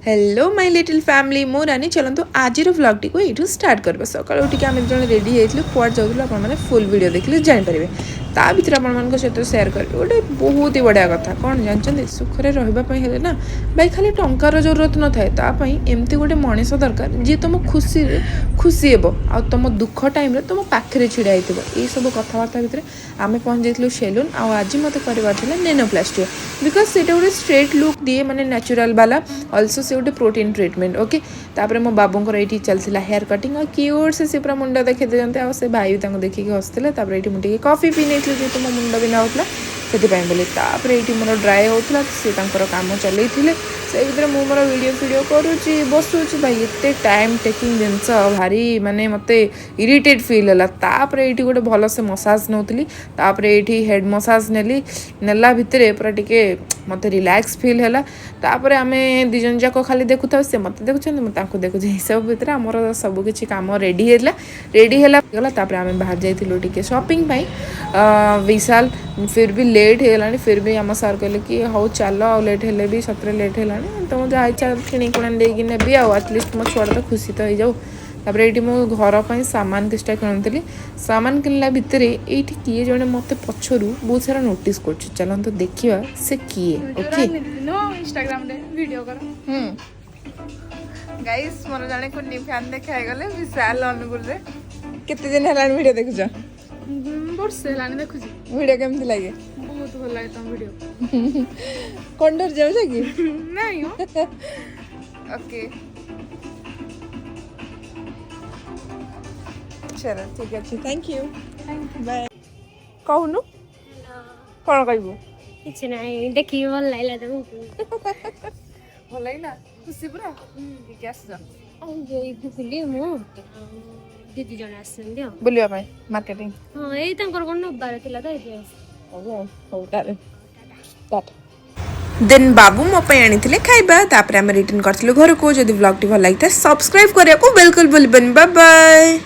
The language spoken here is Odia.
ହ୍ୟାଲୋ my little family, ମୁଁ ରାନୀ। ଚାଲନ୍ତୁ, ଆଜିର ଭ୍ଲଗ୍ଟିକୁ ଏଇଠୁ ଷ୍ଟାର୍ଟ କରିବା। ସକାଳୁ ଉଠିକି ଆମେ ଜଣେ ରେଡ଼ି ହେଇଯାଇଥିଲୁ। କୁଆଡ଼େ ଯାଉଥିଲୁ, ଆପଣମାନେ ଫୁଲ୍ ଭିଡ଼ିଓ ଦେଖିଲେ ଜାଣିପାରିବେ। ତା ଭିତରେ ଆପଣମାନଙ୍କ ସହିତ ସେୟାର କରିବି ଗୋଟେ ବହୁତ ହି ବଢ଼ିଆ କଥା। କ'ଣ ଜାଣିଛନ୍ତି? ସୁଖରେ ରହିବା ପାଇଁ ହେଲେ ନା ଭାଇ, ଖାଲି ଟଙ୍କାର ଜରୁରତ ନଥାଏ। ତା ପାଇଁ ଏମିତି ଗୋଟେ ମଣିଷ ଦରକାର, ଯିଏ ତୁମ ଖୁସିରେ ଖୁସି ହେବ ଆଉ ତୁମ ଦୁଃଖ ଟାଇମ୍ରେ ତୁମ ପାଖରେ ଛିଡ଼ା ହେଇଥିବ। ଏଇସବୁ କଥାବାର୍ତ୍ତା ଭିତରେ ଆମେ ପହଞ୍ଚି ଯାଇଥିଲୁ ସେଲୁନ୍। ଆଉ ଆଜି ମୋତେ କରିବାର ଥିଲା ନେନୋପ୍ଲାଷ୍ଟିଆ, because ସେଇଟା ଗୋଟେ ଷ୍ଟ୍ରେଟ୍ ଲୁକ୍ ଦିଏ, ମାନେ ନ୍ୟାଚୁରାଲ୍ ବାଲା। ଅଲସୋ ସେ ଗୋଟେ ପ୍ରୋଟିନ୍ ଟ୍ରିଟମେଣ୍ଟ, ଓକେ। ତାପରେ ମୋ ବାବୁଙ୍କର ଏଇଠି ଚାଲିଥିଲା ହେୟାର କଟିଂ। ଆଉ କ୍ୟୁଟ୍ ସେ ପୁରା ମୁଣ୍ଡ ଦେଖେଇ ଦେଉଛନ୍ତି ଆଉ ସେ ଭାଇ ବି ତାଙ୍କୁ ଦେଖିକି ହସୁଥିଲେ। ତାପରେ ଏଇଠି ମୁଁ ଟିକେ କଫି ପିଇ ନେଇଥିଲି, ଯେହେତୁ ମୋ ମୁଣ୍ଡ ବିନ୍ଧା ହେଉଥିଲା ସେଥିପାଇଁ ବୋଲି। ତାପରେ ଏଇଠି ମୋର ଡ୍ରାଏ ହେଉଥିଲା, ସେ ତାଙ୍କର କାମ ଚଲେଇଥିଲେ। ସେଇ ଭିତରେ ମୁଁ ମୋର ଭିଡ଼ିଓ ଫିଡ଼ିଓ କରୁଛି, ବସୁଛି। ଭାଇ, ଏତେ ଟାଇମ୍ ଟେକିଂ ଜିନିଷ ଭାରି ମାନେ ମୋତେ ଇରିଟେଟ୍ ଫିଲ୍ ହେଲା। ତାପରେ ଏଇଠି ଗୋଟେ ଭଲସେ ମସାଜ ନେଉଥିଲି। ତାପରେ ଏଇଠି ହେଡ଼୍ ମସାଜ ନେଲି। ନେଲା ଭିତରେ ପୁରା ଟିକେ ମୋତେ ରିଲାକ୍ସ ଫିଲ୍ ହେଲା। ତାପରେ ଆମେ ଦୁଇ ଜଣ ଯାକ ଖାଲି ଦେଖୁଥାଉ, ସେ ମୋତେ ଦେଖୁଛନ୍ତି, ମୁଁ ତାଙ୍କୁ ଦେଖୁଛି। ଏସବୁ ଭିତରେ ଆମର ସବୁ କିଛି କାମ ରେଡ଼ି ହେଇଥିଲା, ରେଡ଼ି ହେଲା ଗଲା। ତାପରେ ଆମେ ବାହାରି ଯାଇଥିଲୁ ଟିକେ ସପିଂ ପାଇଁ ବିଶାଲ। ଫିର୍ ବି ଲେଟ୍ ହେଇଗଲାଣି। ଫିର୍ ବି ଆମ ସାର୍ କହିଲେ କି ହଉ ଚାଲ, ଆଉ ଲେଟ୍ ହେଲେ ବି ସତରେ ଲେଟ୍ ହେଲାଣି ତ ମୁଁ ଯାହା ଇଚ୍ଛା କିଣି କୁଣା ଦେଇକି ନେବି, ଆଉ ଆଟଲିଷ୍ଟ ମୋ ଛୁଆଟା ତ ଖୁସି ତ ହେଇଯାଉ। ତାପରେ ଏଇଠି ମୁଁ ଘର ପାଇଁ ସାମାନ କିଛିଟା କିଣୁଥିଲି। ସାମାନ କିଣିଲା ଭିତରେ ଏଇଠି କିଏ ଜଣେ ମୋତେ ପଛରୁ ବହୁତ ସାରା ନୋଟିସ୍ କରୁଛି। ଚାଲନ୍ତୁ ଦେଖିବା ସେ କିଏ, ଓକେ। ଇନଷ୍ଟାଗ୍ରାମରେ ଭିଡ଼ିଓ କର। ହୁଁ ଗାଇସ୍, ମୋର ଜଣେ କୁନି ଫ୍ୟାନ୍ ଦେଖା ହେଇଗଲେ ବିଶାଲ ଅନୁଗୁଳରେ। କେତେ ଦିନ ହେଲାଣି ଭିଡ଼ିଓ ଦେଖୁଛ? ବର୍ଷେ ହେଲାଣି ଦେଖୁଛି। ଭିଡ଼ିଓ କେମିତି ଲାଗେ? ବହୁତ ଭଲ ଲାଗେ ତମ ଭିଡ଼ିଓ। କଣ ଡରି ଯାଉଛ କି? ନାଇଁ। ଓକେ, ଚलो, ଠିକ୍ ଅଛି। Thank you, bye. କହୁନୁ, କ'ଣ କହିବୁ? କିଛି ନାହିଁ, ଦେଖିକି ଭଲ ଲାଗିଲା ତମକୁ। ଭଲ ଲାଗିଲା? ଖୁସି ପୁରା? କିଏ ଆସିଛ? ଆଉ ଏଇଠି ମୁଁ ଆଉ ଦିଦି ଜଣେ ଆସିଛନ୍ତି ଆଉ ବୁଲିବା ପାଇଁ ମାର୍କେଟିଂ। ହଁ, ଏଇ ତାଙ୍କର କ'ଣ ନେବାର ଥିଲା ତ ଏଇଠି। ହଉ ହଉ, ତାହେଲେ ଟାଟା। ଦେନ୍ ବାବୁ ମୋ ପାଇଁ ଆଣିଥିଲେ ଖାଇବା। ତାପରେ ଆମେ ରିଟର୍ନ କରିଥିଲୁ ଘରକୁ। ଯଦି ବ୍ଲଗ୍ଟି ଭଲ ଲାଗିଥାଏ, ସବସ୍କ୍ରାଇବ୍ କରିବାକୁ ବିଲକୁଲ ଭୁଲିବେନି। Bye bye.